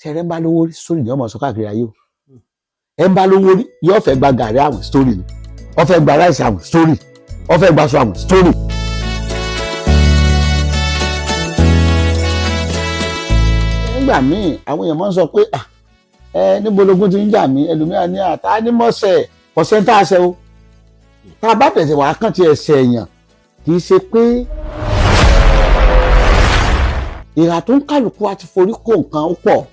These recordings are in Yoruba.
Ṣẹ̀rẹ̀ ń bá lówó rí, story ni ọmọ sọ káàkiri ayé o. Ẹ ń bá lówó rí, yóò fẹ́ gba gàrí àwìn, story ni. Ó fẹ́ gba rice àwìn, story. Ó fẹ́ gba aṣọ àwìn, story. Nígbà míì àwọn èèyàn máa ń sọ pé, "Ẹ níbo lógún ti ń jà mí?" Ẹlòmíràn ní àtà ní mọ́sẹ̀ ọ̀sẹ̀ tá a ṣe o. Tá a bá tẹ̀sẹ̀ wàá kàn ti ẹ̀sẹ̀ èèyàn, kì í ṣe pé ìhà tó ń kálukú àti forí kó nǹkan ó pọ̀.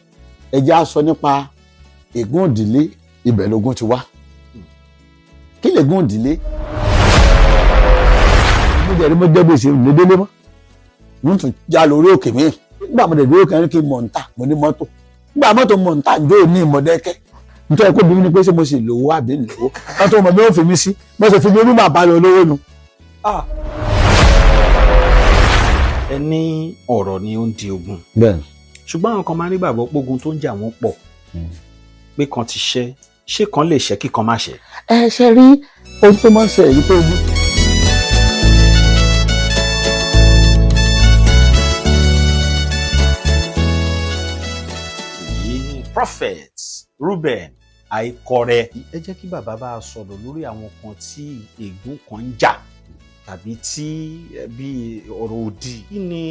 Ẹ jẹ́ á sọ nípa ègún ìdílé, ibẹ̀ lógún ti wá. Kí lègún ìdílé? Mo jẹ́ mo jẹ́ gbèsè ní délé mọ́, mo tún já lórí òkè mi. Nígbà mo dẹ̀ dúró kan kí n mọ̀ ń tà, mo ní mọ́tò. Nígbà mọ́tò mọ̀ ń tà njó ní ìmọ̀dẹ́kẹ́ nítorí pé obìnrin ni pé ṣé mo sì lówó àbí lówó, wọ́n tó mọ̀ bí wọ́n fi mí sí, mo sì fi mí rú bàbá lọ lówó nu. Ẹ ní ọ̀rọ̀ ni ó ń di ogun. Bẹ́ẹ̀ni. Ṣùgbọ́n àwọn kan máa ń nígbàgbọ́ pé ogun tó ń jà wọ́n pọ̀, pé kan ti ṣẹ́, ṣé kan lè ṣẹ́ kí kan má ṣẹ́? Ẹ ṣe rí ohun tó máa ń ṣe èyí tó ogun. Yìí Prophet Reuben Àìkọrẹ, ẹ jẹ́ kí bàbá bá a sọ̀rọ̀ lórí àwọn kan tí ègún kan ń jà tàbí tí bí ọ̀rọ̀ òdì. Kí ni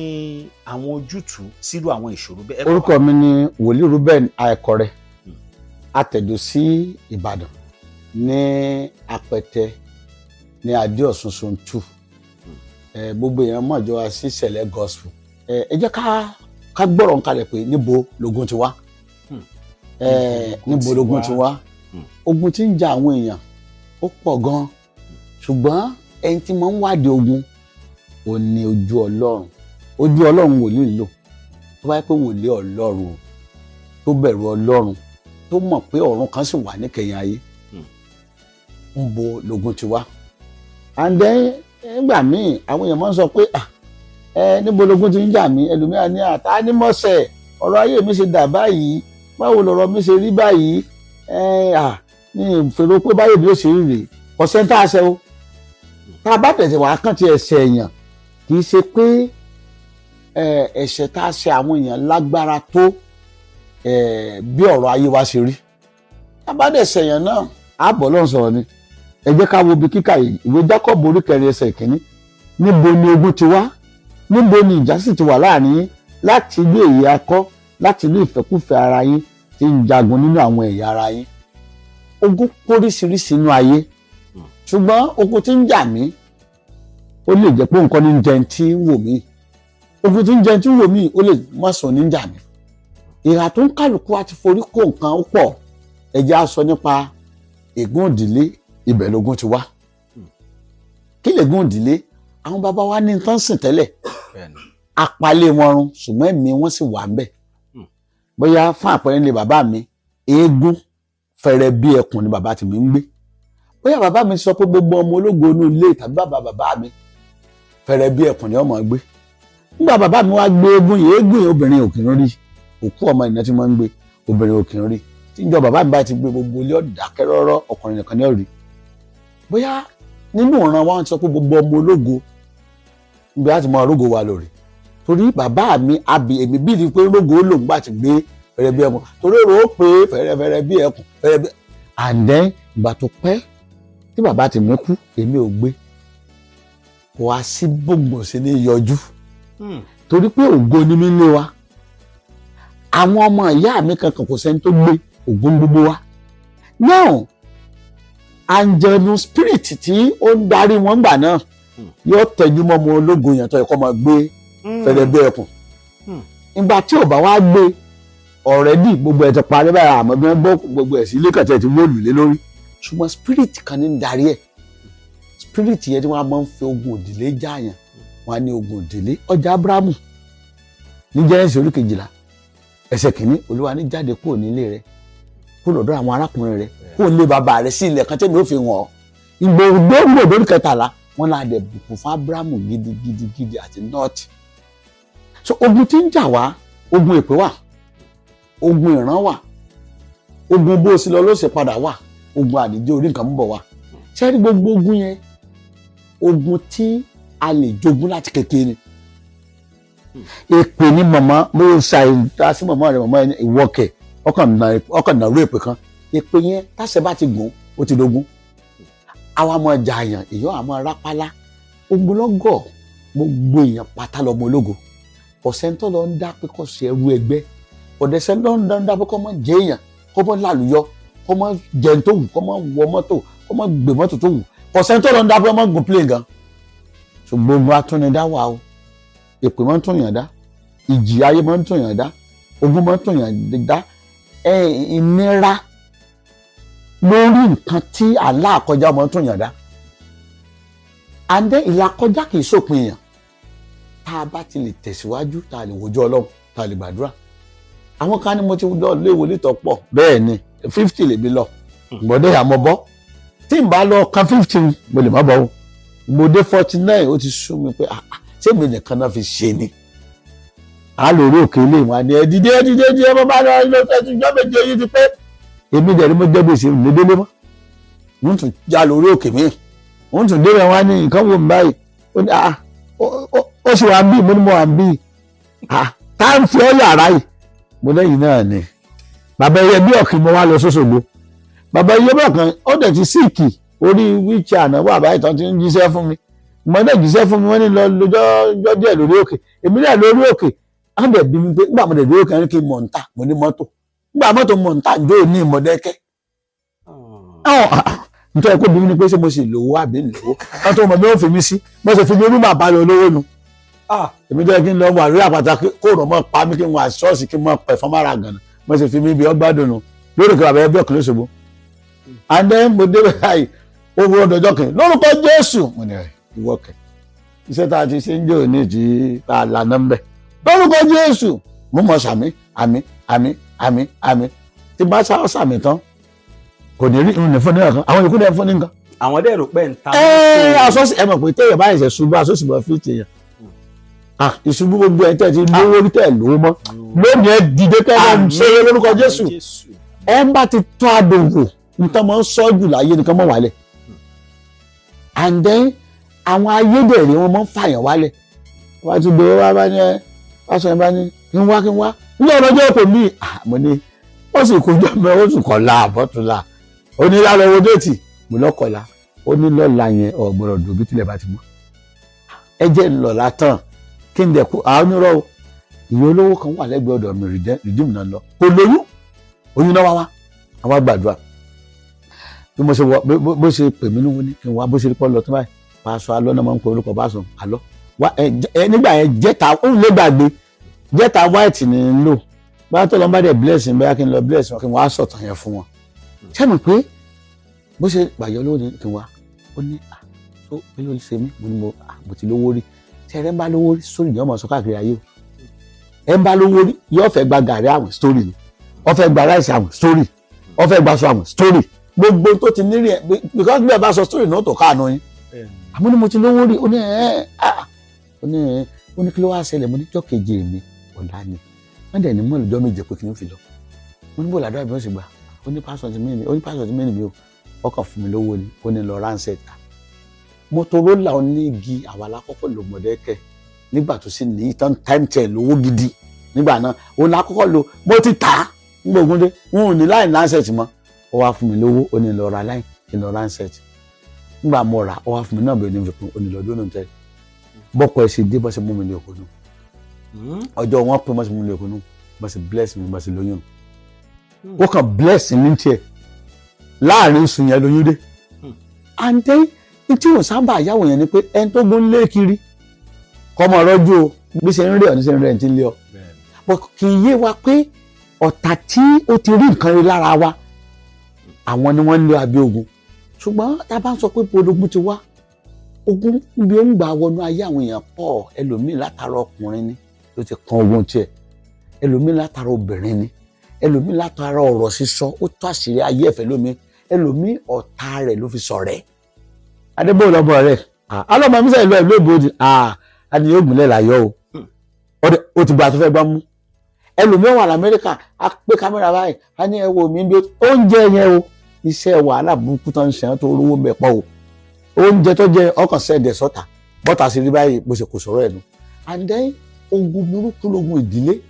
àwọn ojútùú sírú àwọn ìṣòro bẹ́ẹ̀? Orúkọ mi ni Wòlíì Reuben Àìkọrẹ, atẹ̀dó sí Ìbàdàn ní Apẹtẹ ní Adéọ̀sùn Zone 2. Gbogbo èèyàn mọ̀ jọ wá sí Sẹ̀lẹ̀ Gospel. Ẹ jẹ́ ká gbọ́rọ̀ ń kalẹ̀ pé níbo lógun ti wá. Níbo lógun ti wá? Ogun tí ń jà àwọn èèyàn ó pọ̀ gan, ṣùgbọ́n ẹni tí mo ń wádìí ogun ò ní ojú Ọlọ́run. Ojú Ọlọ́run wòlíì lò. Tó bá yẹ pé wòlíì Ọlọ́run o, tó bẹ̀rù Ọlọ́run, tó mọ̀ pé ọ̀run kan sì wà níkẹyìn ayé, ń bo lógun ti wá? And then nígbà míì àwọn èèyàn máa ń sọ pé, "Ẹ níbo lógun ti ń jà mí?" Ẹlòmíràn ní àtà ní mọ́sẹ̀, ọ̀rọ̀ ayé mi ṣe dà báyìí, báwo lọ̀rọ̀ mi ṣe rí báyìí? Ẹ à ní ìfèrò pé báyìí bí ó ṣe rí rèé, ọ̀sẹ̀ tá a ṣe o. Tá a bá tẹ̀sẹ̀ wàá kàn ti ẹ̀ṣẹ̀ èèyàn, kì í ṣe pé ẹ̀ṣẹ̀ tá a ṣe àwọn èèyàn lágbára tó bí ọ̀rọ̀ ayé wa ṣe rí. Tá a bá dẹ̀ ṣẹ̀yàn náà, á bọ̀ lọ́n sọ̀rọ̀ ni. Ẹ jẹ́ ká wo ibi kíkà yìí, ìwé Jákọ́bù orí 4 ẹsẹ̀ 1. Níbo ni ogun ti wá? Níbo ni ìjà sì ti wà láàrin yín? Láti ilé èyí akọ́, láti ilé ìfẹ́kúfẹ̀ẹ́ ara yín tí ń jagun nínú àwọn ẹ̀yà ara yín. Ogun póríṣiríṣi inú ayé, ṣùgbọ́n ogun tí ń jà mí, ó lè jẹ́ pé nǹkan ní ń jẹun tí ń wò mí. Ogun tí ń jẹun tí ń wò mí, ó lè má sọ ní ń jà mí. Ìhà tó ń kálukú àti forí kó nǹkan ó pọ̀. Ẹ jẹ́ á sọ nípa ègún ìdílé, ibẹ̀ lógún ti wá. Kí lègún ìdílé? Àwọn bàbá wa ní tán sìn tẹ́lẹ̀, apalẹ̀ wọn run, ṣùgbọ́n ẹ̀mí wọn sì wà ńbẹ̀. Bóyá fún àpẹẹrẹ, ní bàbá mi, eégún fẹrẹ bí ẹkùn ni bàbá tèmi ń gbé. Bóyá bàbá mi sọ pé gbogbo ọmọ ológo inú ilé tàbí bàbá bàbá mi, fẹrẹ bí ẹkùn ni ọmọ gbé. Nígbà bàbá mi wá gbé eégún yìí, eégún yìí obìnrin ò kì í rí. Òkú ọmọ ìná tí wọ́n ń gbé, obìnrin ò kì í rí. Tí ń jọ bàbá mi bá ti gbé, gbogbo ilé ọ̀dàkẹ́ rọ́rọ́, ọkùnrin nìkan ní ọ̀rí. Bóyá nínú ìran wa, wọ́n ti sọ pé gbogbo ọmọ ológo níbi láti mọ orógo wa lórí, torí bàbá mi àbí èmi bí ni pé rógo ó lòun gbà ti gbé fẹrẹ bí ẹkùn, torí èrò ó pé fẹrẹfẹrẹ bí ẹkùn fẹrẹ bí. And then ìgbà tó pẹ́ tí bàbá tèmi kú, èmi ò gbé, kò wá sí gbòǹgbò sí ní yọjú, torí pé ògo ni mí lé wa. Àwọn ọmọ ìyá mi kankan, kò sẹ́ni tó gbé ògùn gbogbo wa. Now, àǹjẹ̀nu spirit tí ó ń darí wọn gbà náà yóò tẹjú mọ́ ọmọ ológo yẹn tó yẹ kó máa gbé fẹ̀rẹ̀ bí ẹkùn. Ìgbà tí ò bá wá gbé, already gbogbo ẹ̀ ti parí báyìí, àmọ́ bí wọ́n gbọ́ gbogbo ẹ̀ sí ilé kẹ̀tẹ́ ti wó lùlé lórí. Ṣùgbọ́n spirit kan ní ń darí ẹ̀. Spirit yẹn tí wọ́n á máa ń fi ogun òdìlé jáàyàn, wọ́n á ní ogun òdìlé ọjà Abrahamu ní Jẹ́nẹ́sì orí 12 ẹsẹ̀ 1. Olúwa ní, "Jáde kúrò nílé rẹ, kúrò lọ́dọ̀ àwọn arákùnrin rẹ, kúrò nílé bàbá rẹ, sí ilẹ̀ kan tẹ́mi ó fi hàn ọ́." Ìgbòho lórí 13, wọn náà dẹ̀ bùkún fún Abrahamu gidigidigidi àti nọ́ọ̀tì. So ogun tí ń jà wá, ogun èpè wà, ogun ìran wà, ogun bó o sì lọ ló sì padà wà, ogun àdìjẹ orí nǹkan ń bọ̀ wá. Sẹ́rí gbogbo ogun yẹn, ogun tí a lè jogún láti kékeré ni. Èpè ní mọ̀mọ́ bó ṣàìdá sí mọ̀mọ́ rẹ̀, mọ̀mọ́ ìwọ́kẹ̀ ọkàn nàró èpè kan. Èpè yẹn táṣẹ bá ti gùn, ó ti dogun. Àwa máa jàyàn, èèyàn àmọ́ rápálá ogunlọ́gọ̀. Gbogbo èèyàn pátá lọmọ ológo. Ọ̀sẹ̀ńtọ́ lọ ń dá pé kó ṣe ẹrú ẹgbẹ́, ọ̀dẹ̀sẹ̀ńtọ́ ń dá pé kó mọ̀ jẹ́ èèyàn, kó mọ̀ lálùyọ, kó mọ̀ jẹun tó wù, kó mọ̀ wọ mọ́tò, kó mọ̀ gbé mọ́tò tó wù. Ọ̀sẹ̀ńtọ́ lọ ń dá pé kó mọ̀ gùn plane gan. Ṣùgbọ́n ogun atúnidá wà o. Èpè máa ń tún yàn dá, ìjì ayé máa ń tún yàn dá, ogun máa ń tún yàn dá. Ìnira lórí nǹkan tí àlá àkọjá máa ń tún yàn dá. And then ìlàkọjá kì í sópin èèyàn. Tá a bá ti lè tẹ̀síwájú, tá a lè wojú Ọlọ́run, tá a lè gbàdúrà. Àwọn kan ní mo ti lọ lé wòlíì tó pọ̀. Bẹ́ẹ̀ ni, 50 lèmi lọ gbọ́dọ̀ àmọ́ bọ́. Tí n bá lọ kan 50, mo lè má bọ́ o. Mo dé 49, ó ti sú mi pé, ah, ṣé mi nìkan náà fi ṣe ni? A lórí òkè ilé ìwọ̀n àni ẹ dìde, ẹ dìde, ẹ dìde, bá lọ lọ fẹ́ tún jọ́ méje yìí ti pé. Èmi dẹ̀ ni mo jẹ́ gbèsè ní délé mọ́. Mo tún já lórí òkè mi, mo tún débẹ̀, wá ní nǹkan wo mi báyìí. Ó ní, ah, ó sì wà ń bí. Mo ní mo wà ń bí. Ah, tá ń fi ọ́ yàrá yìí? Mo lẹ́yìn náà ni bàbá ẹyẹ bí ọ̀kìn. Mo wá lọ sọ́sọ́gbó, bàbá ẹyẹ bí ọ̀kan, ó dẹ̀ ti sick, orí wíìchì àná wà báyìí tán ti ń jíṣẹ́ fún mi. Mo dẹ̀ jíṣẹ́ fún mi, wọ́n ní lọ lọ́jọ́ díẹ̀ lórí òkè. Èmi náà lórí òkè, wọ́n dẹ̀ bí mi pé nígbà mo dẹ̀ lórí òkè, wọ́n ní kí n mọ̀ ń tà. Mo ní mọ́tò. Nígbà mọ́tò mọ̀ ń tà ń jó ní ìmọ̀dẹ́kẹ́. Nítorí pé bí mi ní pé ṣé mo sì lówó àbí lówó, wọ́n tó mọ̀ bí wọ́n fi mí sí, mo sì fi mi orí màá bá lọ lówó nu. Èmi tó yẹ kí n lọ wà lórí àpáta kó rọ̀ mọ́ pa mí, kí n wà ṣọ́ọ̀ṣì, kí n mọ̀ pẹ̀ fún mára gànà, mo sì fi mí ibi ọgbádùn nu lórí òkè bàbá ẹbí ọ̀kan lóṣogbo. And then mo dé báyìí, owó ọdọọjọ́ kan, lórúkọ Jésù. Mo ní ìwọ kẹ, iṣẹ́ tá a ti ṣe ń jò ní ti tá a lànà ń bẹ̀. Lórúkọ Jésù, mo mọ̀ sàmì, àmì, àmì, àmì, àmì. Tí bá sá sàmì tán, kò ní rí ní fún ní nǹkan. Àwọn yòókù dẹ̀ fún ní nǹkan. Àwọn dẹ̀ rò pé ń ta. Ẹ asọ́sì, ẹ mọ̀ pé téèyàn bá ṣẹ̀ṣẹ̀ ṣubú, asọ́sì mọ̀ fi tèèyàn. Ìṣubú gbogbo ẹ̀ tẹ̀ ti lówó rí tẹ̀ lówó mọ́ lónìí, ẹ dìde kẹ́ ẹ ṣe é lórúkọ Jésù. Ẹ ń bá ti tọ́ àdòwò nǹkan máa ń sọ́jù láyé nìkan mọ̀ wálẹ̀. And then àwọn ayédèrè wọn máa ń fàyàn wálẹ̀. Wọ́n ti gbé wá bá ní ẹ pásọ yẹn bá ní kí n wá, kí n wá ní ọ̀rọ̀ ọjọ́ kò mí. Mo ní ó sì kú jọ mẹ́, ó sì kọ̀la àbọ̀túnla. Ó ní lálọ́ wo date? Mo lọ́kọ̀la. Ó ní lọ́la yẹn ọ̀gbọ̀rọ̀ dùn bí tilẹ̀ bá ti mọ́. Ẹ jẹ́ ńlọ̀la tán kí n dẹ̀ kú. Àwọn onírọ̀ o. Ìyẹn olówó kan wà lẹ́gbẹ̀ẹ́ ọ̀dọ̀ mi, Redeem náà lọ, kò lóyún, oyún náà wá wá, àwọn gbàdúrà. Bí mo ṣe wọ, bó ṣe pè mí níwọ́n ní kí n wá, bó ṣe pọ́ lọ tó báyìí, pàṣọ alọ́ náà máa ń pe orúkọ pàṣọ alọ́ wá. Ẹ nígbà yẹn jẹ́ta ó lè gbàgbé jẹ́ta white ní ń lò. Báyọ̀ tó lọ bá dẹ̀ bless mi, báyà kí n lọ bless wọn, kí n wá sọ̀tàn yẹn fún wọn. Ṣé mi pé bó ṣe gbàyọ lówó ní kí n wá, ó ní à tó kí ló ṣe mí? Mo ní mo ti lówó rí. Tí ẹ ń bá lówó rí, sórí ni ọmọ sọ káàkiri ayé o. Ẹ ń bá lówó rí, yóò fẹ́ gba gàrí àwìn, story ni. Ó fẹ́ gba rice àwìn, story. Ó fẹ́ gba aṣọ àwìn, story. Gbogbo tó ti nírí ẹ, because bí ẹ bá sọ story náà tó káànú yín. Àmọ́ ní mo ti lówó rí, ó ní ẹ ah, ó ní ẹ, ó ní kí ló wá ṣẹlẹ̀? Mo ní jọ́ keje mi ọ̀la ni. Wọ́n dẹ̀ ní mọ́ lọ́jọ́ méje pé kí n fi lọ. Mo ní bò ládùúgbò bí wọ́n sì gbà. Ó ní pásọ̀ ti mí ni, ó ní pásọ̀ ti mí ni mi o. Ọkàn fún mi lówó ni, ó ní lọ ránṣẹ́ ta Motorola onígi. Àwa la kọ́kọ́ lò Mọ̀dẹ́kẹ́ nígbà tó sì ní ìtàn time ten lówó gidi nígbà náà, òun la kọ́kọ́ lò. Mo ti tà á ń gbógun dé, n ò ní láì ránṣẹ́ mọ́. Ó wá fún mi lówó, ó ní lọ ra láì kí n lọ ránṣẹ́. Nígbà mo rà, ó wá fún mi náà bẹ́ẹ̀ ní fi kún, ó ní lọ dúró nù tẹ́lẹ̀. Bọ́kọ ẹ̀ sì dé, bọ́ sí mú mi ní òkú nù. Ọjọ́ wọn pé bọ́ sí mú mi ní òkú nù, bọ́ sí bless mi, bọ́ sí lóyún. Ó kàn bless mi tiẹ̀, láàrin oṣù yẹn lóyún dé. And then tí ò sábà yáwó yẹn ni pé ẹni tó gún lé kiri kọ́mọ rọ́jú o, bí ṣe ń rí ọ ní ṣe ń rí ẹni tí ń lé ọ. But kì í yé wa pé ọ̀tá tí ó ti rí nǹkan rí lára wa, àwọn ni wọ́n ń lé abẹ́ ogun. Ṣùgbọ́n tá a bá ń sọ pé ogun ti wá, ogun níbi ó ń gbà wọnú ayé àwọn èèyàn pọ̀. Ẹlòmíì látara ọkùnrin ni ló ti kan ogun tiẹ̀, ẹlòmíì látara obìnrin ni, ẹlòmíì látara ọ̀rọ̀ sísọ, ó tó àṣírí ayé ẹ̀fẹ̀ lómi, ẹlòmíì ọ̀tá rẹ̀ ló fi sọ̀rẹ́. Adébóyè lọ́mọ rẹ̀ alọ́mọ mi sẹ́yìn lọ ìlú èbó ni àní yóò gúnlẹ̀ láyọ̀ o, ó ti gba tó fẹ́ gbá mú. Ẹlòmíì wà lamẹ́ríkà, á pé kámẹ́rà báyìí, á ní ẹ wo mi bí oúnjẹ yẹn o, iṣẹ́ wàhálà burúkú tó ń ṣe tó rówó mẹ́pọ̀ o. Oúnjẹ tó jẹ ọkàn sẹ́ẹ̀dẹ̀ sọ́tà bọ́tà sí rí báyìí, bó ṣe kò sọ̀rọ̀ ẹ̀ nu. And then Ogun burúkú lógun ìdílé.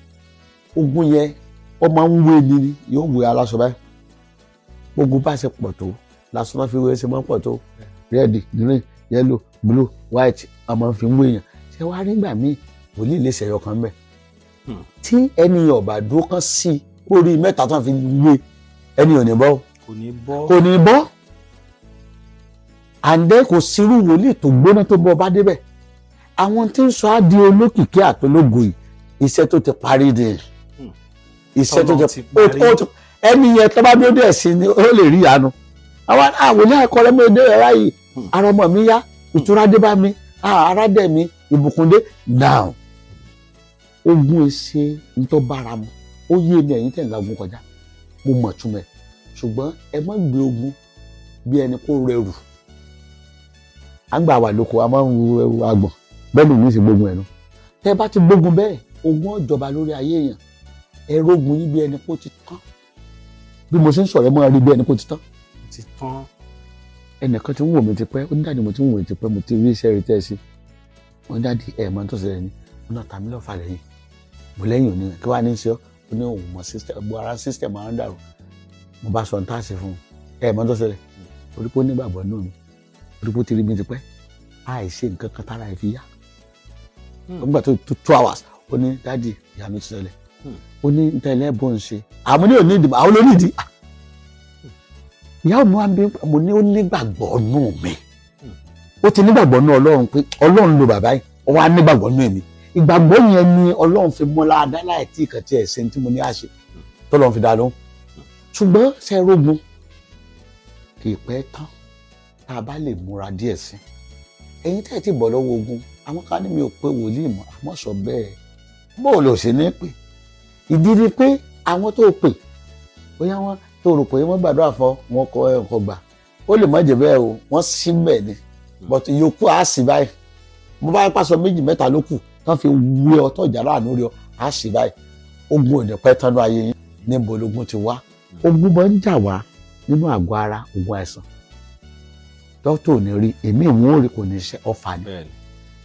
Ogun yẹn ó máa ń wé ni ni yóò wé aláṣọ báyìí. Ogun bá ṣe pọ̀ tó lásán máa fi wé ṣe máa ń pọ̀ tó, red, green, yellow, blue, white, a máa fi ń wé yàn. Ṣé wàá rí gbà míì, wòlíì lè ṣẹyọ kan bẹ́ẹ̀ tí ẹni yẹn ọ̀bà dúró kan sí i orí mẹ́ta tán fi wé, ẹni ò ní bọ́ o. Kò ní bọ́. Kò ní bọ́. Àǹdẹ́ kò sírú wòlíì tó gbóná tó bọ́ bá débẹ̀. Àwọn tí ń sọ á di olókìkí àtológo yìí, iṣẹ́ tó ti parí ni. Iṣẹ́ tó Tọ́lọ́run ti ti parí. Ẹni yẹn tó bá dé dẹ̀ sí ni ó lè rí ìyanu. Àwọn àwòlé àkọrẹ́ mi dé ẹ̀rá yìí, ara ọmọ mi yá, ìtura dé bá mi, ara dẹ̀ mi, ìbùkún dé. Now, ogun ẹsẹ̀ ntọ́ bára mu, ó yé mi. Ẹ̀yin tẹ̀ ń lagun kọjá, mo mọ̀ túmọ̀ ẹ̀, ṣùgbọ́n ẹ má gbé ogun bí ẹni kó rẹrù. À ń gbà wà lóko, a máa ń ru ẹrù àgbọ̀n bẹ́ẹ̀ ló ní í ṣe gbógun ẹ̀ nu. Tẹ́ bá ti gbógun bẹ́ẹ̀, ogun ọ̀jọba lórí ayé èèyàn. Ẹ rógun yín bí ẹni kó ti tán. Bí mo ṣe ń sọ̀rọ̀, ẹ máa rí bí ẹni kó ti tán. Ti tán. Ẹnìkan tí ń wò mí ti pẹ́, ó ní, "Daddy, mo ti ń wò mí ti pẹ́, mo ti rí iṣẹ́ rí tẹ́ ẹ sí." Wọ́n, "Daddy, ẹ̀ mọ́ tó ṣẹlẹ̀ ni." Wọ́n náà tàmí lọ́fà lẹ́yìn. Mo lẹ́yìn òní, kí wàá ní í ṣe ọ́? Ó ní òun mọ̀ system, gbogbo ara system máa ń dàrú. Mo bá sọ ní táàsì fún un, ẹ̀ mọ́ tó ṣẹlẹ̀, orí pé ó nígbàgbọ́ nù mí, orí pé ó ti rí mi ti pẹ́, àìṣe nǹkan kan tára ẹ̀ fi yá. Nígbà tó tó 2 hours, ó ní, "Daddy, ìyá mi ti ṣẹlẹ̀." Ó ní ntẹ̀lẹ́ bó ń ṣe àmọ́ ní òní ìdìbò àwọn olóníìdí ìyá mi wá ń bí. Mo ní ó nígbàgbọ́ nù mí, ó ti nígbàgbọ́ nù Ọlọ́run pé Ọlọ́run lo bàbá yìí, ó wá nígbàgbọ́ nù èmi. Ìgbàgbọ́ yẹn ni Ọlọ́run fi mọ́ láadá láì tí ìkàn tí ẹ̀ ṣe tí mo ní àṣẹ tọ́lọ́run fi dá lóhùn. Ṣùgbọ́n ṣẹ́rógun kì í pẹ́ tán tá a bá lè múra díẹ̀ sí. Ẹ̀yin tẹ́ ẹ̀ ti bọ̀ lọ́wọ́ ogun, àwọn kan ní mi ò pé wòlíì mọ́, àmọ́ sọ bẹ́ẹ̀, bó o lò ṣe ní pè. Ìdí ni pé àwọn tó pè, bóyá wọ́n tó rò pé wọ́n gbàdúrà fún wọn kọ ẹ̀kọ́ gbà, ó lè má jẹ́ bẹ́ẹ̀ o, wọ́n sí bẹ́ẹ̀ ni, but ìyókù á sì báyìí. Bó bá pàṣọ méjì mẹ́ta ló kù tán fi wé ọ tó ìjà láàánú rí ọ, á sì báyìí. Ogun ò ní pẹ́ tán ní ayé yín. Níbo lógun ti wá? Ogun máa ń jà wá nínú àgọ́ ara. Ogun àìsàn, dókítà ò ní rí èmi, ìwọ̀n ò rí, kò ní ṣe, ọfà ni.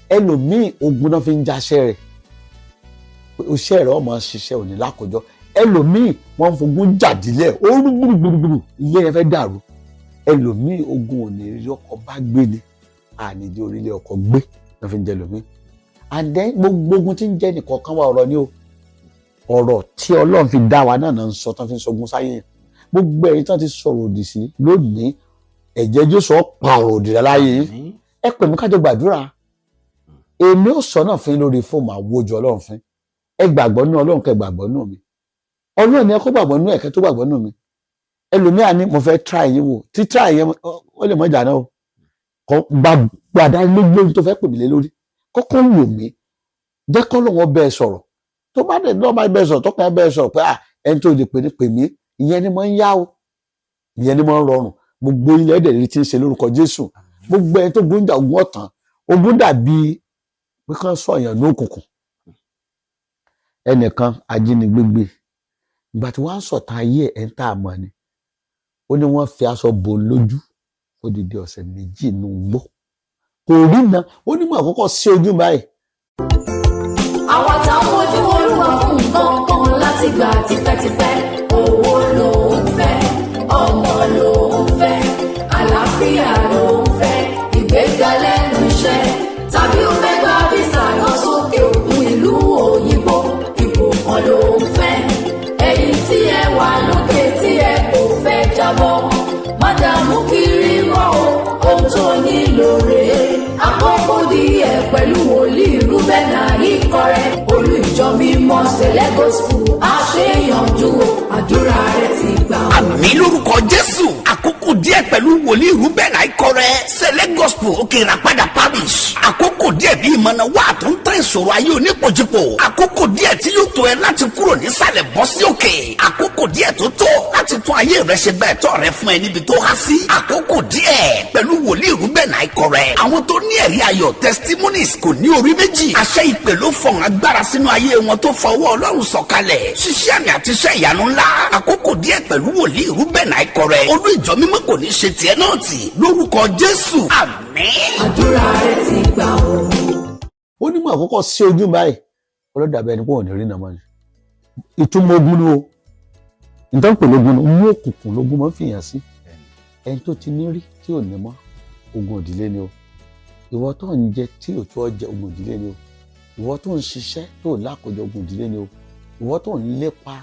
Ẹlòmíì, ogun náà fi ń jáṣẹ́ rẹ̀, iṣẹ́ rẹ̀ ọmọ ṣiṣẹ́ òní lákòjọ. Ẹlòmíì, wọ́n ń fogun jàdílẹ̀, ó rú gbùrùgbùrù, ilé yẹn fẹ́ dàrú. Ẹlòmíì, ogun òní rí ọkọ̀ bá gbé ni, àníjẹ́ orílẹ̀ ọkọ̀ gbé náà fi ń jẹ ẹlòmíì. And then gbogbo ogun tí ń jẹ́ nìkọ̀ọ̀kan wa, ọ̀rọ̀ ni o. Ọ̀rọ̀ tí Ọlọ́run fi dá wa náà náà ń sọ tán fi ń sọgun sáyé yẹn. Gbogbo ẹ̀yin tán ti sọ̀rọ̀ òdì sí lónìí, ẹ̀jẹ̀ Jésù ó pa ọ̀rọ̀ òdì rẹ̀ láyé yín. Ẹ pè mí kájọ gbàdúrà. Èmi ò sọ náà fún yín lórí fóònù àwòjọ Ọlọ́run fún ẹ. Gbàgbọ́ nínú Ọlọ́run, kẹ́ gbàgbọ́ nínú mi. Ọlọ́run ni ẹ kó gbàgbọ́ nínú ẹ̀kẹ́ tó gbàgbọ́ nínú mi. Ẹlòmíà ní mo fẹ́ try yín wò. Tí try yẹn, ó lè mọ̀jà náà o. Kọ́ gbàdá lórí tó fẹ́ pè mí lé lórí, kọ́kọ́ wò mí, jẹ́ kọ́ lóun bẹ́ẹ̀ sọ̀rọ̀. Tó bá dẹ̀ náà bá bẹ́ẹ̀ sọ̀rọ̀, tọ́kàn bẹ́ẹ̀ sọ̀rọ̀ pé ẹni tó lè pè ní pè mí, ìyẹn ni mo ń yá o, ìyẹn ni mo ń rọrùn. Gbogbo ilẹ̀ ẹ̀dẹ̀ rí ti ń ṣe lórúkọ Jésù. Gbogbo ẹni tó gbóúnjà ogun ọ̀tàn, ogun dàbí pé kán sọ̀yàn ní òkùnkùn. Ẹnìkan ajínigbé gbé. Ìgbà tí wọ́n á sọ̀tàn ayé ẹ̀ ń tà mọ́ ni, ó ní wọ́n fi aṣọ bò lójú odidi ọ̀sẹ̀ 2 nù gbó, kò rí na. Ó ní mọ̀ àkọ́kọ́ sí ojú báyìí. Àwọn táwọn ojú Olúwa fún nǹkan kan láti gbà tipẹ́tipẹ́, owó ló ń fẹ́, ọmọ ló ń fẹ́, àlàáfíà ló ń fẹ́, ìgbéga lẹ́nu iṣẹ́, tàbí ó fẹ́ gba visa lọ sókè òkun, ìlú òyìnbó, ipò kan ló ń fẹ́. Ẹ̀yin tí ẹ wà lókè tí ẹ kò fẹ́ jábọ́, má dààmú kiri mọ́ o. Ohun tó nílò rèé: àkókò díẹ̀ pẹ̀lú wòlíì Rúbẹ́nà Ìkọrẹ́, olú ìjọ mímọ́ Sẹ̀lẹ̀ Gospel. Àṣeyànjú o, àdúrà rẹ ti gbà o. Àmín lórúkọ Jésù. Àkókò díẹ̀ pẹ̀lú wòlíì Rúbẹ́nà Ìkọrẹ́, Sẹ̀lẹ̀ Gospel, Òkè Ìràpadà Parish. Àkókò díẹ̀ bí ìmọ̀nà wà tó ń tán ìṣòro ayé onípojúpo. Àkókò díẹ̀ tí yóò tó ẹ láti kúrò nísàlẹ̀ bọ́ sí òkè. Àkókò díẹ̀ tó tó láti tún ayé rẹ ṣe, gba ẹ̀tọ́ rẹ fún ẹ níbi tó há sí. Àkókò díẹ̀ pẹ̀lú wòlíì Rúbẹ́nà Ìkọrẹ́. Àwọn tó ní ẹ̀rí ayọ̀, testimonies, kò ní orí méjì. Àṣẹ ìpè ló fọ̀hún agbára sínú ayé wọn tó fọwọ́ Ọlọ́run sọ̀kalẹ̀, ṣiṣẹ́ àmì àti iṣẹ́ ìyanu ńlá. Àkókò díẹ̀ pẹ̀lú wòlíì Rúbẹ́nà Ìkọrẹ́, olú ìjọ mímọ́, kò ní ṣe tiẹ̀ náà tì lórúkọ Jésù. Àmín. Àdúrà rẹ ti gbà o. Ó ní mọ̀ àkọ́kọ́ sí ojú báyìí. Ọlọ́dàbẹ̀ ẹni pé òun ò ní rí nàmọ́ ni. Ìtumọ̀ ogun ni o, nǹkan pè lógun ni, mú òkùnkùn lógun máa ń fìyàn sí. Ẹni tó ti ní rí tí ò ní mọ́, ogun òdìlé ni o. Ìwọ tó ń jẹ tí ò tó ọ jẹ, ogun òdìlé ni o. Ìwọ tó ń ṣiṣẹ́ tó lákòjọ, ogun òdìlé ni o. Ìwọ tó ń lépa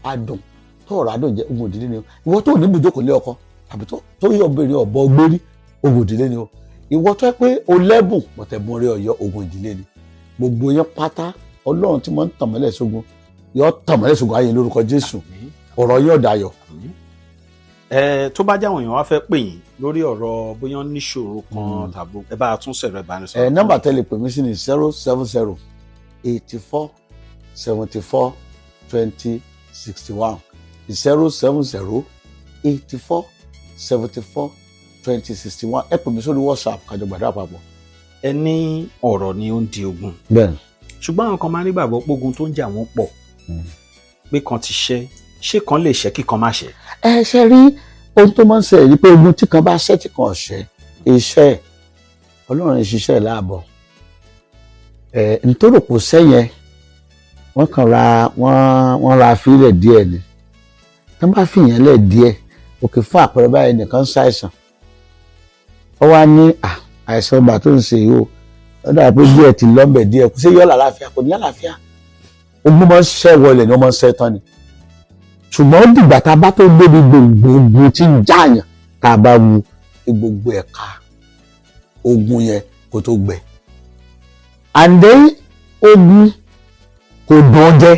adùn tó ọ̀rọ̀ adùn jẹ, ogun òdìlé ni o. Ìwọ tó ní ibùjókòó lé ọkọ tàbí tó yọ obìnrin ọ̀bọ gbérí, ogun òdìlé ni o. Ìwọ tó yẹ pé o lẹ́bùn pọ̀tẹ́bùn rí ọ̀yọ́, ogun ìdílé ni. Gbogbo yẹn pátá, Ọlọ́run tí mo ń tàn mọ́lẹ̀ sógun yọ tàn mọ́lẹ̀ sógun ayé lórúkọ Jésù. Ọ̀rọ̀ yóò dayọ̀. Ẹ tó bá jáwọn èèyàn wá fẹ́ pè yín lórí ọ̀rọ̀ bóyá níṣòro kan tàbí ẹ bá tún sẹ̀rọ ìbánisọ̀rọ̀. Ẹ nọ́mbà tẹ́lẹ̀ pè mí sí ni 070 84 74 20 61, 070 84 74 20 61. Ẹ pè mí sórí WhatsApp, kájọ gbàdúrà papọ̀. Ẹ ní ọ̀rọ̀ ni ó ń di ogun. Bẹ́ẹ̀ni. Ṣùgbọ́n àwọn kan máa ń nígbàgbọ́ pé ogun tó ń jà wọ́n pọ̀, pé kan ti ṣẹ́, ṣé kan lè ṣẹ́ kí kan má ṣẹ́? Ẹ ṣe rí ohun tó máa ń ṣe èyí pé ogun tí kan bá ṣẹ́ tí kan ṣẹ́, iṣẹ́ Ọlọ́run ṣiṣẹ́ láàbọ̀. Ẹ nítorí kò sẹ́yẹn, wọ́n kàn ra wọ́n ra fílẹ̀ díẹ̀ ni. Tí wọ́n bá fìyẹn lẹ̀ díẹ̀, òkè fún àpẹẹrẹ báyìí, nìkan ń ṣàìsàn, ó wá ní àìsàn ọgbà tó ń ṣe yìí o, ó dàbí pé díẹ̀ ti lọ́nbẹ̀ díẹ̀ kò sí yọ́ làlàáfíà, kò ní lálàáfíà. Ogun máa ń ṣẹ́ wọlé ni wọ́n máa ń ṣẹ́ tán ni. Ṣùgbọ́n ó dìgbà tá a bá tó débi gbòǹgbò tí ń jáàyàn, tá a bá wu gbogbo ẹ̀ka ogun yẹn kó tó gbẹ. And then ogun kò dùn ọ́ jẹ́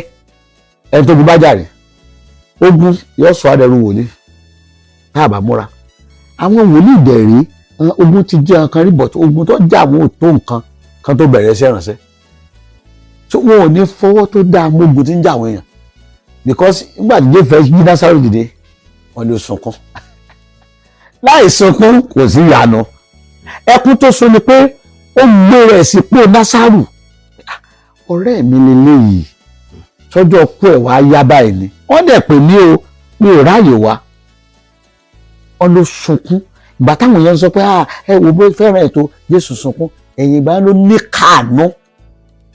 ẹni tó gun bá jàre, ogun yóò sọ àdẹrù wòlíì tá a bá múra. Àwọn wòlíì dẹ̀rí ogun ti jẹ́ nǹkan rí, bọ̀t ogun tó jà wọn ò tó nǹkan kan tó bẹ̀rẹ̀ iṣẹ́ ìrànṣẹ́, so wọn ò ní fọwọ́ tó dáa mógun tí ń jà àwọn èèyàn, because nígbà tí Jésù fẹ́ jí Násárù dìde, wọn lè sunkún. Láì sunkún kò sí ìyanu. Ẹkún tó sun ni pé ó gbé rẹ̀ sípò Násárù. Ọ̀rẹ́ mi lélẹ́yìí, sọ́jọ́ kú ẹ̀ wá yá báyìí ni wọ́n dẹ̀ pè mí o, mi ò ráàyè wá. Wọ́n ló sunkún. Ìgbà táwọn èèyàn sọ pé ẹ wò bó fẹ́ràn ètò Jésù sunkún, ẹ̀yìn ìgbà ló ní káànú.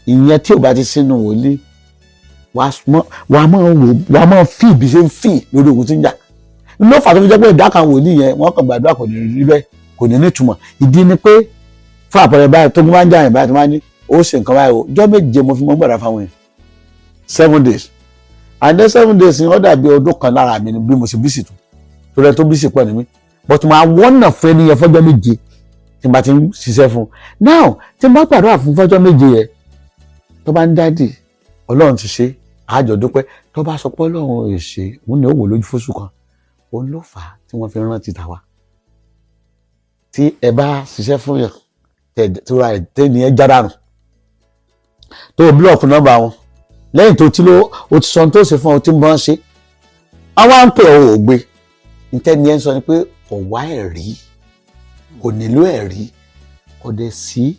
Ìyẹn tí ò bá ti sínú wòlíì, wàá máa wò, wàá máa fi ìbí ṣe ń fi lórí ogun tí ń jà ló fà tó fi jẹ́ pé ìdá kan wòlíì yẹn, wọ́n kàn gbàdúrà, kò ní rí bẹ́ẹ̀, kò ní nítumọ̀. Ìdí ni pé fún àpẹẹrẹ báyìí, tó máa ń jà yẹn báyìí, tó máa ń ní ó ṣe nǹkan báyìí o, ọjọ́ 7 mo fi mọ́ gbàdúrà fáwọn yẹn, 7 days, and then 7 days ni wọ́n dàbí ọdún kan lára mi ni bí mo ṣe busy tó, torí ẹ tó busy pọ̀ ní mi, but máa wọ́nà fún ẹni yẹn fọ́jọ́ 7 tí n bá ti ń ṣiṣẹ́ fún un. Now tí n bá gbàdúrà fún fọ́jọ́ 7 yẹn, tó bá ń dádì Ọlọ́run ti ṣe, àjọ dúpẹ́. Tó bá sọ pé Ọlọ́run ò ṣe, òun ni ó wò lójú fóṣù kan. Òun ló fà á tí wọ́n fi rántí tàwa. Tí ẹ bá ṣiṣẹ́ fún yàn tó ra ẹ̀ tẹ́ni ẹ já dànù, tó block nọ́mbà wọn, lẹ́yìn tó ti ló o ti sọ ohun tó ṣe fún ọ tí ń bọ́n ṣe, àwọn à ń pè ọ́ ò gbé. Ntẹ́ni ẹ ń sọ ni pé kò wá ẹ̀rí, kò nílò ẹ̀rí, kò dẹ̀ sí.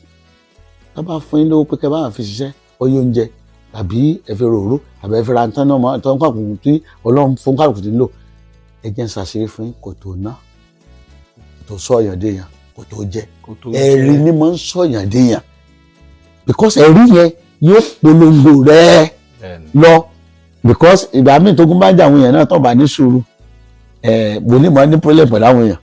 Tó bá fún yín lówó pé kẹ́ bá wọn fi ṣiṣẹ́ ọyọ oúnjẹ tàbí ẹ fi ròró tàbí ẹ fi ra ntán náà mọ́ tó ń kàkùn tí Ọlọ́run fún kàkùn tí ń lò, ẹ jẹ́ ń ṣàṣírí fún yín, kò tó ná, kò tó sọ̀yàn déyàn, kò tó jẹ. Ẹ̀rí ni mo ń sọ̀yàn déyàn, because ẹ̀rí yẹn yóò polongo rẹ̀ lọ, because ìgbà míì tó gún bá ń jà àwọn èèyàn náà, tó bá ní sùúrù, wòlíì máa ní problem pẹ̀lú àwọn èèyàn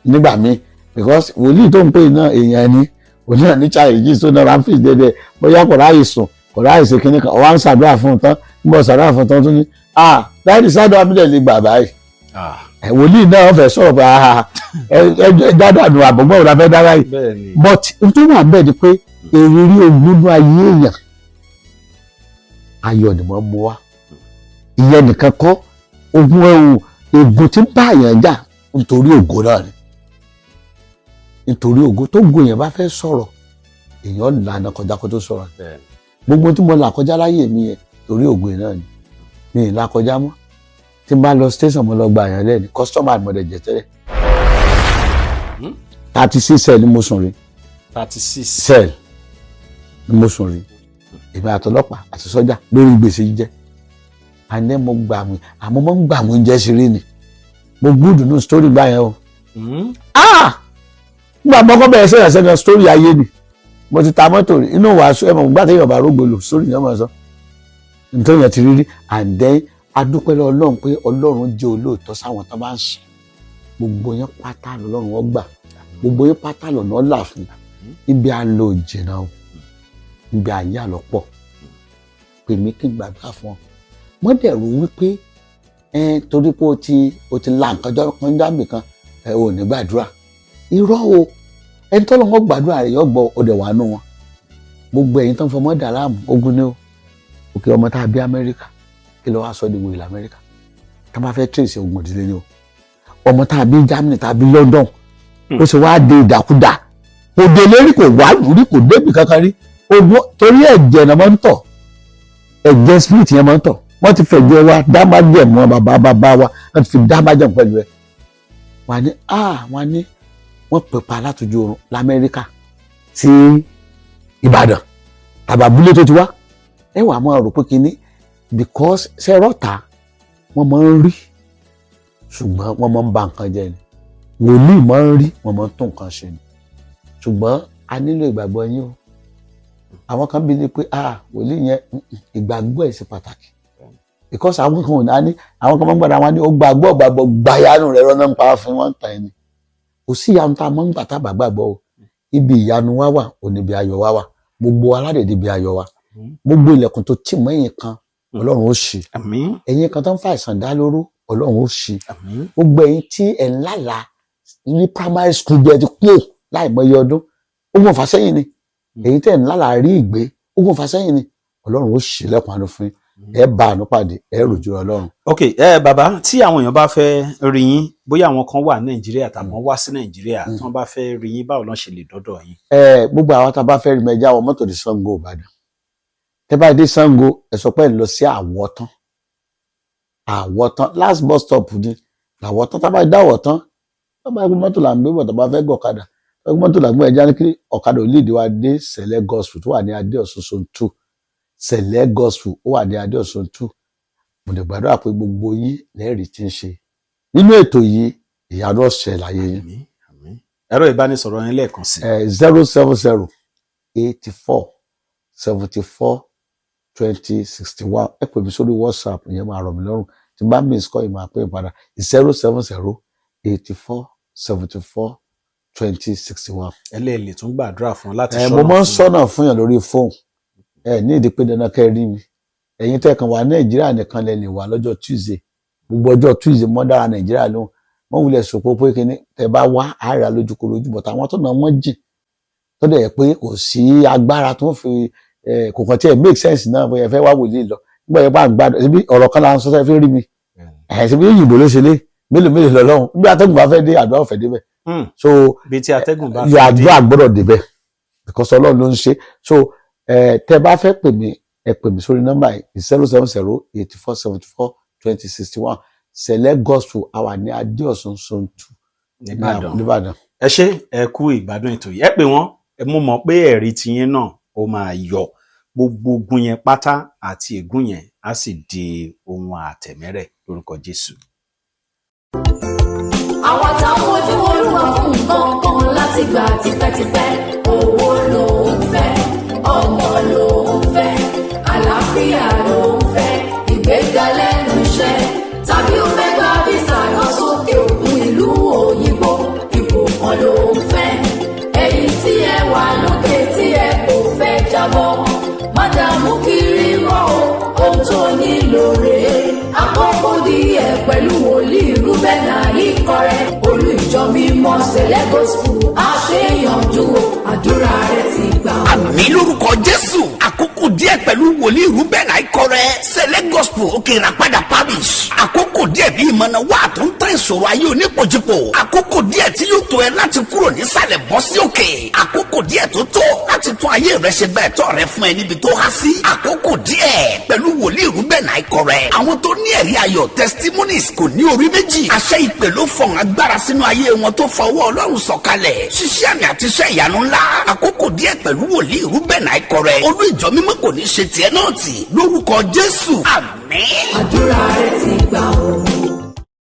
nígbà míì, because wòlíì tó ń pè náà èèyàn ni, wòlíì náà ní challenges tó náà ráfíì dédé, bóyá kò ráàyè sùn, kò ráàyè ṣe kínní kan, ọwọ́ à ń ṣàdúrà fún un tán, ń bọ̀ ṣàdúrà fún un tán, tún ní láti ṣàdúrà mi dẹ̀ lè gbà báyìí. Wòlíì náà fẹ́ sọ̀rọ̀ pé ẹ dádànù àbọ̀gbọ́n òun la fẹ́ dá báyìí. But n tó wà bẹ́ẹ̀ ni pé ìrírí ogúnú ayé èèyàn, ayọ̀ ni wọ́n mú wá. Ìyẹn nìkan kọ́, ogun ẹ̀hún ègún tí ń bá èèyàn jà nítorí ògo náà ni, nítorí ògo tó go èèyàn bá fẹ́ sọ̀rọ̀, èèyàn lànà kọjá kó tó sọ̀rọ̀. Gbogbo tí mo là kọjá láyé mi yẹn, torí ògo yẹn náà ni. Mi ì là kọjá mọ́. Tí n bá lọ station, mo lọ gba èèyàn lẹ́ni customer, mo dẹ̀ jẹ́ tẹ́lẹ̀. 36 cell ni mo sùn rí. 36 cell ni mo sùn rí, èmi àtọlọ́pàá àti sọ́jà, lórí gbèsè jíjẹ. Àní mo gbà mí, àmọ́ mo ń gbà mí oúnjẹ ṣeré ni. Mo gbúdùn ní story gbà yẹn o. Nígbà mọ́kọ́ bẹ̀rẹ̀ sẹ́yìn sẹ́yìn story ayé ni. Mo ti ta mọ́tò rí inú wàásù. Ẹ mọ̀ gbà téèyàn bá rógbòlò sórí ìyẹn máa sọ nítorí yẹn ti rí rí. And then adúpẹ́ lọ́wọ́ Ọlọ́run pé Ọlọ́run jẹ́ olóòótọ́ sáwọn tó bá ń sìn. Gbogbo yẹn pátá lọ́lọ́run ó gbà, gbogbo yẹn pátá lọ́nà là fún. Ibi àlọ́ jìnnà o, ibi àyè àlọ́ pọ̀. Pè mí kí n gbàdúrà fún ọ. Wọ́n dẹ̀ rò wípé ẹ torí pé o ti la nǹkan jọ kan jábì kan, ẹ ò ní gbàdúrà. Irọ́ o. Ẹni tó lọ́wọ́ gbàdúrà rẹ̀ yọ gbọ́. O dẹ̀ wà nù wọn. Gbogbo ẹ̀yin tó ń fọmọ́ dà láàmú, ogun ni o. Òkè ọmọ tá a bí Amẹ́ríkà, kí ló wá sọ di wòye lamẹ́ríkà? Tá a bá fẹ́ trace, ogun ìdílé ni o. Ọmọ tá a bí Germany tàbí London, ó sì wá dé ìdàkudà, kò dé lérí, kò wá lórí, kò débì kankan rí. Ogun torí ẹ̀jẹ̀ náà máa ń tọ̀, ẹ̀jẹ̀ spirit yẹn máa ń tọ̀. Wọ́n ti fẹ̀jẹ̀ wa dá májẹ̀mú, bàbá bàbá wa wọ́n ti fi dá májẹ̀mú pẹ̀lú ẹ̀. Wọ́n ní wọ́n ní wọ́n pè pa látọjú oorun lamẹ́ríkà sí Ìbàdàn tàbí abúlé tó ti wá. Ẹ wà máa rò pé kínní, because sẹ́rọ̀tà wọ́n máa ń rí, ṣùgbọ́n wọ́n máa ń ba nǹkan jẹ́ ni. Wòlíì máa ń rí, wọ́n máa ń tún nǹkan ṣe ni. Ṣùgbọ́n a nílò ìgbàgbọ́ yín o. Àwọn kan bí ní pé wòlíì yẹn, ìgbàgbọ́ ẹ̀ ṣe pàtàkì, because àwọn kan ò ní, àwọn kan máa ń gbàdá wọn ní ó gbàgbọ́ gbàgbọ́ gbàyànú rẹ̀ rọ́nà ń pa fún wọn tàn ẹni. Kò sí ìyanu tá a máa ń gbà tá a bá gbàgbọ́ o. Ibi ìyanu wa wà ò níbi ayọ̀ wa wà. Gbogbo aládèdè ibi ayọ̀ wa. Gbogbo ilẹ̀kùn tó tì mọ́ ẹ̀yìn kan, Ọlọ́run ó ṣí. Àmín. Ẹ̀yin kan tó ń fa àìsàn dá lóró, Ọlọ́run ó ṣí. Àmín. Gbogbo ẹ̀yin tí ẹ̀ ń lálàá ní primary school bí ẹ ti kú láìmọye ọdún, ogun ìfàsẹ́yìn ni. Èyí tẹ̀ ń lálàá rí ìgbé, ogun ìfàsẹ́yìn ni. Ọlọ́run ó ṣí lẹ́kùn àánú fún yín. Ẹ bá àánú pàdé, ẹ rojú Ọlọ́run. Ok, ẹ bàbá, tí àwọn èèyàn bá fẹ́ rí yín, bóyá àwọn kan wà Nàìjíríà tàbí wọ́n wá sí Nàìjíríà, tí wọ́n bá fẹ́ rí yín, báwo lọ́n ṣe lè dọ́dọ̀ yín? Ẹ gbogbo àwọn tá a bá fẹ́ rí mi, ẹ já wọ mọ́tò dé Ṣàngó Ìbàdàn. Tẹ́ bá dé Ṣàngó, ẹ sọ pé ẹ lọ sí Àwọ̀tán. Àwọ̀tán, last bus stop ni Àwọ̀tán. Tá a bá dá Àwọ̀tán, tá a bá gbé mọ́tò là ń gbé bọ̀, tá a bá fẹ́ gọ̀kadà, tá a gbé mọ́tò là ń gbé, ẹja ní kí ọ̀kadà ò lead wa dé Sẹ̀lẹ̀ Gospel tó wà ní Adéọ̀sùn Zone 2. Sẹ̀lẹ̀ Gospel ó wà ní Adéọ̀sùn 2. Mo lè gbàdúrà pé gbogbo yín lẹ́rìí tí ń ṣe nínú ètò yìí, ìyanu ọ̀sẹ̀ láyé yín. Àmín, àmín. Ẹ̀rọ ìbánisọ̀rọ̀ yín lẹ́ẹ̀kan sí. 07084742061. Ẹ pè mí sórí WhatsApp, ìyẹn máa rọ̀ mí lọ́rùn. Tí n bá miss call, ìmáa pè é padà. 07084742061. Ẹ lè lè tún gbàdúrà fún láti Ẹ ṣọ́nà mo máa ń fún. sọ́nà fún yàn lórí fóònù. Ẹ ní ìdí pé dandan kẹ́ ẹ rí mi. Ẹ̀yin tẹ́ kàn wá Nàìjíríà nìkan lẹ lè wà lọ́jọ́ Tuesday. Gbogbo ọjọ́ Tuesday mọ́ dára Nàìjíríà lóhùn. Wọ́n wulẹ̀ sòpó pé kíní tẹ́ bá wá àárẹ̀ lójúkorojú bọ̀tà. Àwọn tó náà wọ́n jìn tó dẹ̀ yẹ pé kò sí agbára tó ń fi kò kàn tí ẹ̀ make sense náà bóyá ẹ fẹ́ wá wòlíì lọ nígbà yẹn bá ń gbádùn síbi ọ̀rọ̀ kan là ń sọ sẹ́ fi rí mi ẹ̀ síbi òyìnbó ló ṣe lé mélòó mélòó lọ́lọ́run níbi atẹ́gùn bá fẹ́ dé, àdúrà ò fẹ́ débẹ̀. So Bí tí atẹ́gùn bá yọ fẹ́ dé. Àdúrà gbọ́dọ̀ débẹ̀ because Ọlọ́run ló ń ṣe. So tẹ́ bá fẹ́ pè mí, ẹ pè mí sórí nọ́mbà yìí: 07084742061. Sẹ̀lẹ̀ Gospel àwa ní Adéọ̀sùn Zone 2. Nìbàdàn. Nìbàdàn. Ẹ ṣé, ẹ kú ìgbádùn ètò yìí. Ẹ pè wọ́n. Ẹ mú mọ̀ pé ẹ̀rí tiyín náà ó máa yọ. Gbogbo ogun yẹn pátá àti ègún yẹn á sì di ohun àtẹ̀mẹ́rẹ̀ lórúkọ Jésù. Àwọn táwọn ojú Olúwa fún nǹkan kan láti gbà tipẹ́tipẹ́, owó ló ń fẹ́, ọmọ ló ń fẹ́, àlàáfíà ló ń fẹ́, ìgbéga lẹ́nu iṣẹ́, tàbí ó fẹ́ gba visa lọ sókè òkun, ìlú òyìnbó, ipò kan ló ń fẹ́. Ẹ̀yin tí ẹ wà lókè tí ẹ kò fẹ́ jábọ́, má dààmú kiri mọ́ o. Ohun tó nílò rèé: àkókò díẹ̀ pẹ̀lú wòlíì Reuben Àyíkọrẹ́, olú ìjọ mímọ́ Sẹ̀lẹ̀ Gospel. Àṣeyànjú o, àdúrà rẹ ti gbà o. Àmín lórúkọ Jésù. Àkókò díẹ̀ pẹ̀lú wòlíì Reuben Àìkọrẹ́, Sẹ̀lẹ̀ Gospel, Òkè Ìràpadà Parish. Àkókò díẹ̀ bí ìmọ̀nà wà tó ń tán ìṣòro ayé onípojúpo. Àkókò díẹ̀ tí yóò tó ẹ láti kúrò nísàlẹ̀ bọ́ sí òkè. Àkókò díẹ̀ tó tó láti tún ayé rẹ ṣe, gba ẹ̀tọ́ rẹ fún ẹ níbi tó há sí. Àkókò díẹ̀ pẹ̀lú wòlíì Reuben Àìkọrẹ́. Àwọn tó ní ẹ̀rí ayọ̀, testimonies, kò ní orí méjì. Àṣẹ ìpè ló fọ̀n agbára sínú ayé wọn tó fọwọ́ Ọlọ́run sọ̀kalẹ̀, ṣíṣẹ́ àmì àti iṣẹ́ ìyanu ńlá. Àkókò díẹ̀ pẹ̀lú wòlíì Reuben Àìkọrẹ́, olú ìjọ mímọ́, kò ní ṣe tiẹ̀ náà tì lórúkọ Jésù. Àmín. Àdúrà rẹ ti gbà o.